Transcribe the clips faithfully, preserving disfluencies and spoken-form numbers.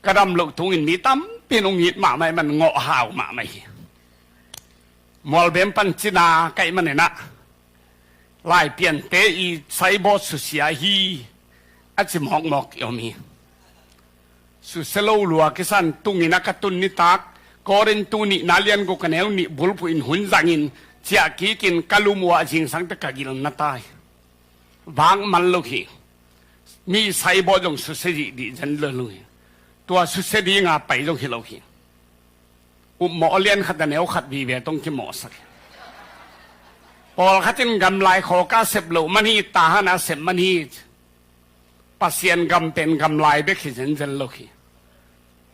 Ka dam loh tungin mi tampi in hong it mahmah ih man ngawh hau mahmah hi. Mualbem pan cina kaih maninah Laipiante i saibawt susia hi a ci mawkmawk i om hi. Susia lo lua kisan tungin a ka tun nitak Korintu nihna lian guk a neu nih bulphuh in hun zangin ciah kikin ka lum uh ah zingsangte ka gil na tai. Vak man lo hi. Mi saibawt zong susia dihdih zen lo hi. Tua susia dinga pai zong hi lo hi. Upmawh a lian khat a neu khat vive tong kimawhsak hi. Pawlkhat in gamlai khawka sep loh man hi, tahan a sep man hi. Pasian gam pen gamlai bek hi zenzen lo hi.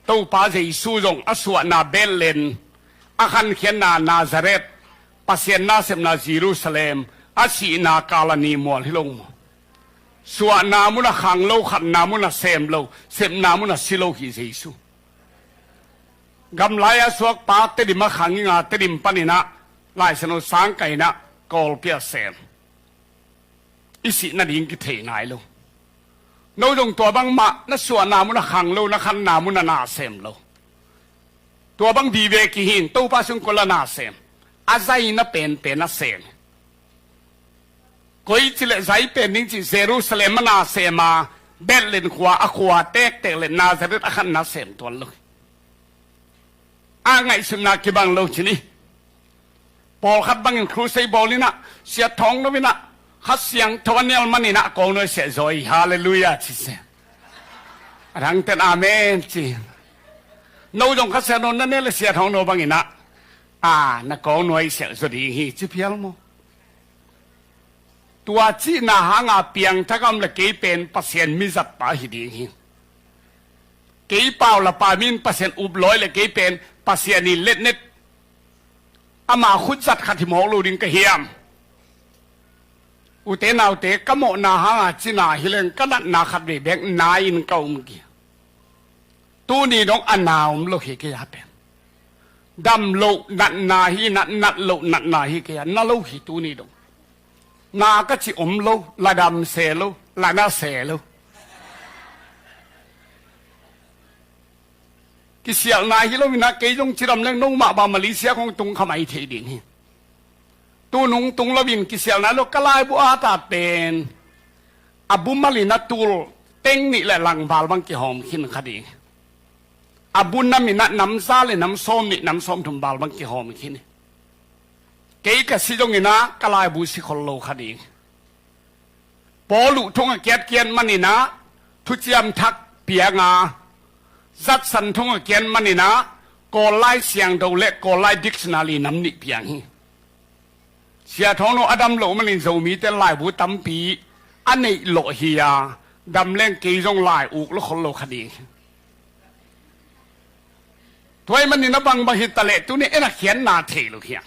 Topa Jesu zong a suahna Bethlehem, a khankhiatna Nazareth, Pasian nasepna Jerusalem, a sihna Kalvary mual hi lo maw? Suahna mun a khang lo, khanna mun a sem lo, sepna mun a si lo hi Jesu. Gamlai a suakpa Tedim a khang inga Tedim paninah Laisiangtho sang kainah Kawlpi a sem. I sih nading kithei nai lo. No zong tua bangmah na suahna mun a khang lo, na khanna mun a na sem lo. Tua bang vive kihin Topa sung kol a na sem. A zaina penpen a sem. Koi cileh zai pen ding cih Jerusalem a na sem a, Bethlehem khua a khua tektek le Nazareth a khanna sem tuan lo. A ngaihsutna kibang lo ci ni. Pawlkhat bangin crusade bawl inah, Sia Thawng No inah, Kha Siangtho a nial maninah kawng nuai siah zaw hi, halleluiah ci se. A dangten amen ci. No zong Kha Siangtho na nial le Sia Thawng No banginah, a na kawng nuai siah zaw ding hi ci phial maw? Tua cihna hanga piangthak a om le kei pen Pasian mizatpa hi ding hi. Kei paulapa min Pasian uplawi le kei pen Pasian i letnet ama khutzat khat hi mawk lo ding ka hiam? Ute naute, ka mawhna hanga cina hileng ka natna khat vei bek na in ka um kei. Tuni dong a na om lo hi kei a pen. Dam loh natna hi, nat, nat loh natna hi kei a na lo hi tuni dong. Na ka ci om lo, la dam se lo, la na se lo. Kisialhna hi lo inah kei zong cidam leng no mah bang Malaysia khong tung kha mai thei ding hi. Tunung tung lo in kisialhna lo ka laibu a ta pen. A bu malin a tul teng nih le lang val bang kihawm khin kha ding. A bu nam inah nam za le nam sawm nih nam sawm thum val bang kihawm khin hi. Kei ka si zong inah ka laibu si khol lo kha ding. Paul uh thong a kiatkiat maninah thuciam thak pianga, zatsan thong a kiat maninah Kawl lai siangtho le Kawl lai dictionary nam nih piang hi. Sia Thawng No a dam loh manin Zomite laibu tampi a neih lawh hi a, dam leng kei zong lai uk lo khol lo kha ding hi. Tua ahih manin a bangbang hi taleh tuni en a khiatna thei lo hiam?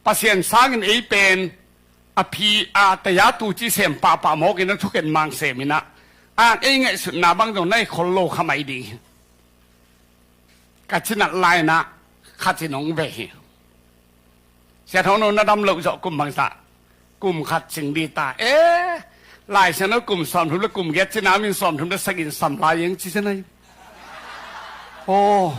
Pasian sangin ei pen a phi a taya tu ci sem pahpah mawkin a thukhen mang sem inah a ei ngaihsutna bang zong na ei khol lo kha mai ding hi. Ka cinat lainah khat in hong ve hi. Sia Thawng No na dam loh zawh kum bangzah? Kum khat cing dih ta. E, Laisiangtho kum sawmthum le kum giat cina min sawmthum le sagih in sam lai ing ci cia nai. Aw,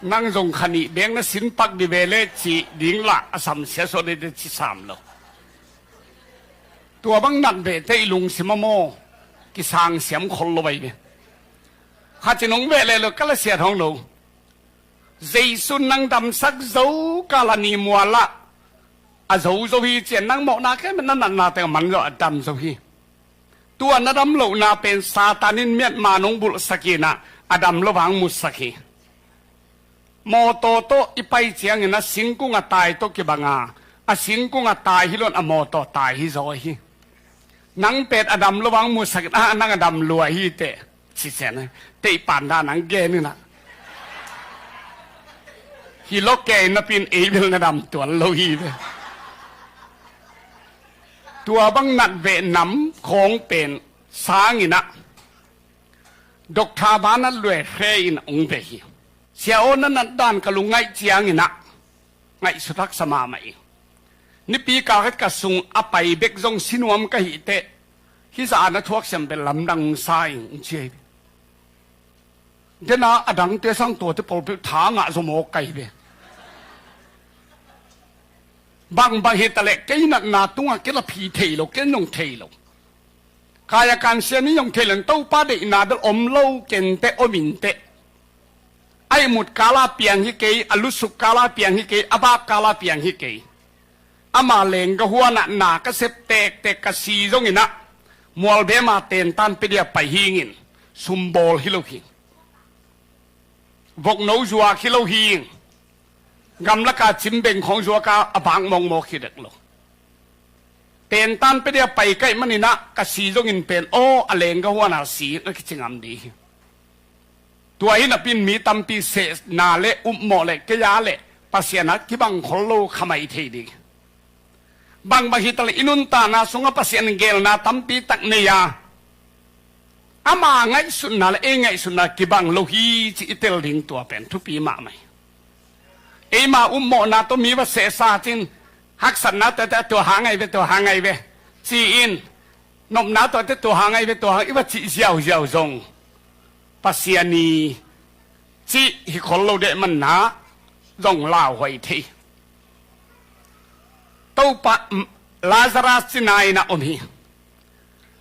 nang zong kha nih bek na sin pak dih ve le cih ding lah a sam sia sawh dih dih ci sam lo. Tua bang nat veh teh i lungsim a maw kisang siam khol lo bai ve. Khat in hong veh leh lo ka la Sia Thawng No. Jesu nang damsak zo Kalvary mualah a zo zo hi cian nang mawhna khem na natna teng a man zo a dam zo hi. Tua na dam lohna pen Satan in miatma nong bulhsak inah a dam lo vang musak hi. Mawtaw tawh i pai ciangin a singkung a tai tawh kibanga a singkung a tai hi loin a mawtaw tai hi zaw hi. Nang pen a dam lo vang musak inah nang a dam lua hi teh. Ci cian a teih pan dan ang gen inah hi lo kei napi in ei bel na dam tuan lo hi ve. Tua bang nat veh nam khawng pen sang inah Doctor Banat Lue hre in ong ve hi. Sia aw na nat dan ka lungngaih ciang inah ngaihsut haksa mahmah ing. Nipi kal khat ka sung a pai bek zong sinuam ka hih teh hih zah a na thuak siam pen lamdang sa ing ci hi. Dena a dangte sang tuate pawlpeuh tha ngah zaw mawk kai ve. Bangbang hitaleh kei natna tungah kei la phi thei lo, kei nong thei lo. Kaya kansia ni nong thei lo, Topa deihna bel om lo kenteh, om inteh. A ihmut kala piang hi kei, a lutsuk kala piang hi kei, a bak kala piang hi kei. Ama lengga huanah na ka sep tektek, ka si zonginah mualbema tentan pia dia pai hingin, sumbawl hi lo hi. Vokno zuak hi lo hi. Gamlaka cimbeng khawng zuaka a bak mawkmawk hi dek lo. Tentan pia dia pai kaih maninah ka si zongin pen aw a lengga huana si na kici ngam dih hi. Tua hi napin mi tampi sehna le upmawh le kei a le Pasian a kibang khol lo khamai thei ding. Bangbang hitaleh i nuntakna sungah Pasian gelna tampi tak nei a, ama ngaihsutna le ei ngaihsutna kibang lo hi ci i tel ding tua pen thupi mahmah hi. Eima upmawhna tawh mi va sehsa cin, haksatna tuate tua hang ai ve, tua hang ai ve ci-in, nopna tuate tua hang ai ve, tua hang i va cih ziauziau zong Pasian i cih hi khol lo deh manna zong lauhuai thei. Topa, Lazarus cina inah om hi.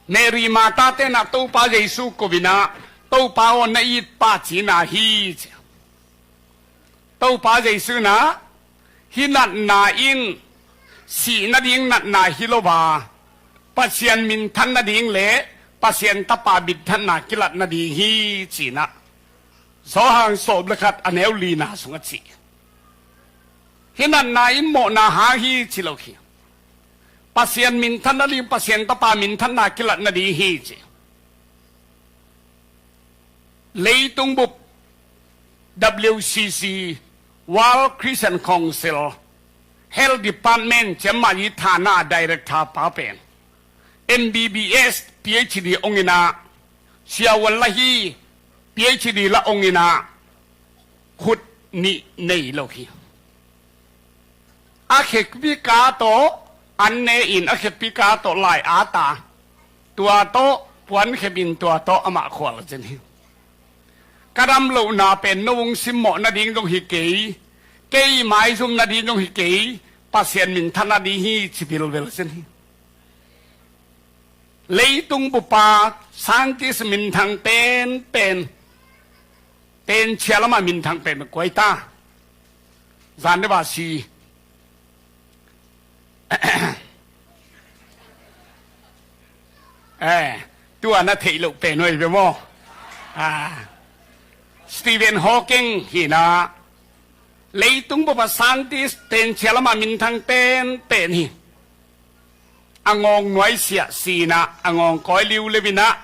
Mary Martha tenah Topa Jesu ko inah, Topa aw, na itpa cina hi ci. Topa Jesu inah, hih natna in sih nading natna hi lo a, Pasian minthan nading le Pasian Tapa minthanna kilat nading hi cinah Johan sawm le khat a neu lina sungah ci. Hih natna in mawhna hang hi ci lo hi. Pasian minthan nading, Pasian Tapa minthanna kilat nading hi ci. Leitung bup W C C, World Christian Council, Health Department ciamah i thana director pa pen M B B S, P H D ong inah, siavuan la hi, P H D la ong inah, khut nih nei lo hi. A khekpi ka tawh an ne in, a khekpi ka tawh lai a ta, tua tawh puan khepin tua tawh amah khual cin hi. Ka dam lohna pen no hong simmawh nading zong hi kei, kei maizum nading zong hi kei, Pasian minthan nading hi ci bilbel cin hi. Leitung bupa scientist minthang penpen, tenchia lama minthang penpen kuai ta. Zan deba si. Eh, tua na theih loh pen hoi ve maw? Ah, Stephen Hawking hinah leitung bupa scientist tenchia lama minthang penpen hi. A ngawng nuaisiah sinah, a ngawng kawi liuleu inah,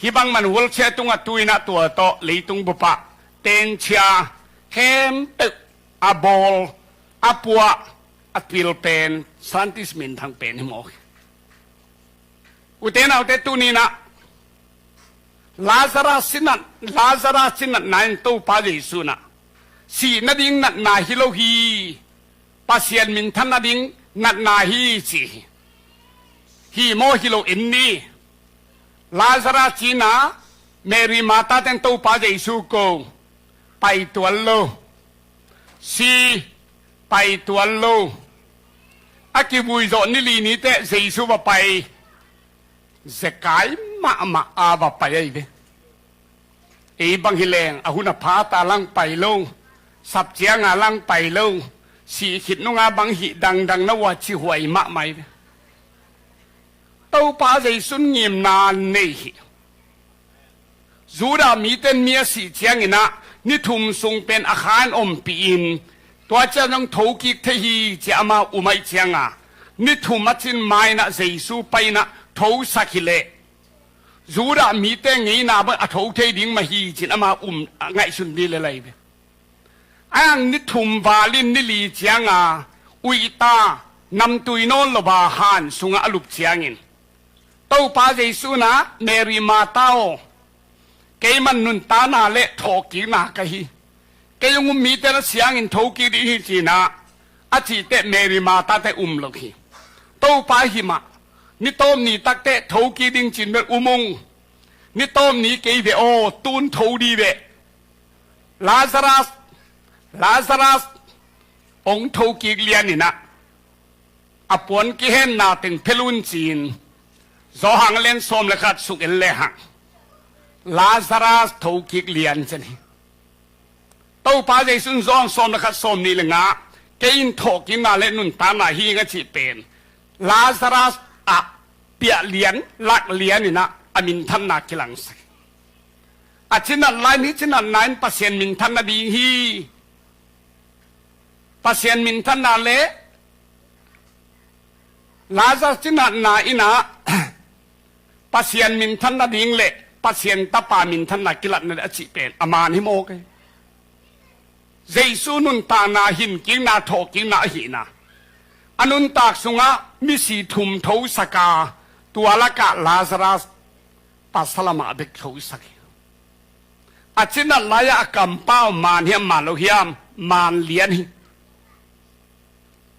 hih bangman wheelchair tungah tu inah tua tawh leitung bupa tenchia khempeuh a bawl, a puah, a pil pen scientist minthang pen hi maw? Ute naute, tuni inah Lazarus cinat, Lazarus cinatna in Topa Jesu inah sih nading natna hi lo hi, Pasian minthan nading natna hi ci hi. Hi maw, hi lo en ni. Lazarus cina Mary Martha ten Topa Jesu ko, pai tuan lo. Si, pai tuan lo. A kivui zawh ni li ni teh Jesu va pai. Zekai mahmah a va pai ahi ve. Ei bang hi leng a hun a pha ta lang pai lo, sap cianga lang pai lo, sih khit nunga bang hih dangdang na ua ci huai mahmah ahi ve. Topa Jesu in ngimna nei hi. Judah mite in mi a sih cianginah ni thum sung pen a khan ompih in, tua ciang zong thokik thei hi ci-a ama um ahih cianga, ni thum a cin mainah Jesu pai inah thosak hileh Judah mite ngeina bang a tho thei ding mah hi ci-in ama um a ngaihsun dih lel ahi ve. A ang ni thum val in ni li cianga uihta namtui nawn lo a han sungah a lup ciangin, Topa Jesu inah Mary Martha aw, keiman nuntakna le thawhkikna ka hi. Kei hong um mite na siangin thokik dih hi cinah a cihteh Mary Martha te um lo hi. Topa hi mah, ni tawp ni takteh thokik ding cin bel um ung. Ni tawp ni kei ve aw, tun tho dih ve. Lazarus, Lazarus, hong thokik lian in ah, a puan kihenna teng phelun ci-in, Johan a lian sawm le khat suk en lehang, Lazarus thokik lian ci hi. Topa Jesu in Johan sawm le khat sawm nih le nga, kei in thawhkikna le nuntakna hi ing a cih pen, Lazarus a piah lian, lak lian in ah a minthanna kilangsak hi. A cinat lai mi cinatna in Pasian minthan nading hi. Pasian minthanna le Lazarus cinatna in ah Pasian minthan nading le Pasian Tapa minthanna kilatna le a cih pen a man hi mawk hi. Jesu nuntakna, hinkikna, thawhkikna ahihna, a nuntak sungah misi thum thosak a, tua lakah Lazarus pasal amah bek thosak hi. A cinat lai-ah a kampau man hiam, man lo hiam? Man lian hi.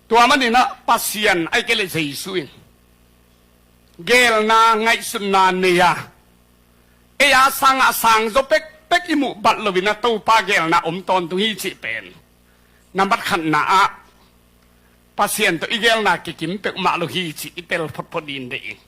Tua manin ah Pasian, ahih kei leh Jesu in geelna, ngaihsutna nei a, ei a sangah a sangzaw pekpek i muh bat loin ah Topa geelna om tawntung hi cih pen, nambat khatna ah Pasian tawh i geelna kikim peuhmah lo hi cih i tel photphot ding deih ing.